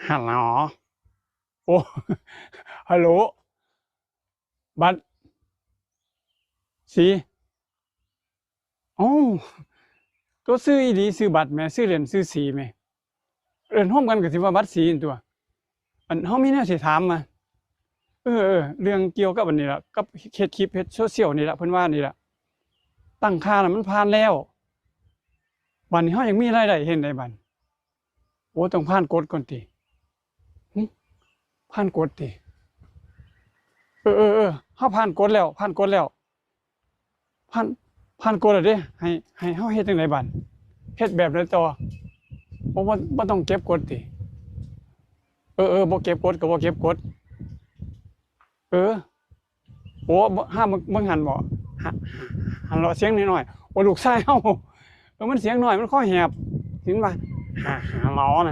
ຮັນໂຫຼ ໂອ້ ຮັນໂຫຼ ບັດສີ ເອົ້າ ຕົວະ ຊື່ອີ່ຫຼີ ຊື່ບັດແໝ່ ຊື່ຫຼິ້ນຊື່ສີແໝ່ ເອີ້ນໂຮມກັນກໍຊິວ່າບັດສີຫັ້ນຕົວະ. ອັນ ເຮົາມີແນວຊິຖາມວ່າ ເອີ ເອີ ເລື່ອງກ່ຽວກັບອັນນີ້ລະ ກັບເຮັດຄລິບເຮັດໂຊຊຽວນີ້ລະ ເພິ່ນວ່ານີ້ລະ ຕັ້ງຄ່ານະມັນຜ່ານແລ້ວ ບາດນີ້ເຮົາຢາກມີລາຍໄດ້ເຮັດໃດບາດ? ໂອ້ ຕ້ອງຜ່ານກົດກ່ອນຕິ? ຫຶ? ຜ່ານກົດຕິ? ເອີ ເອີ ເອີ ເຮົາຜ່ານກົດແລ້ວ ຜ່ານກົດແລ້ວ ຜ່ານ ຜ່ານກົດແລ້ວເດ້ ໃຫ້ ໃຫ້ເຮົາເຮັດຈັ່ງໃດບາດ? ເຮັດແບບໃດຕໍ່? ບໍ່ ບໍ່ ບໍ່ຕ້ອງເກັບກົດຕິ? ເອີ ເອີ ບໍ່ເກັບກົດກໍບໍ່ເກັບກົດ ເອີ ໂອ້ ບໍ່ ຫາ ເບິ່ງ ເບິ່ງຫັ້ນບໍ? ຫາ ຫາ ຫັ້ນເລາະ ສຽງນ້ອຍໆ ໂອ້ ລູກຊາຍເຮົາ ເອີ ມັນສຽງນ້ອຍ ມັນຄໍແຫບ ເຫັນບໍ່? ຫາ ຫາເລາະນັ້ນ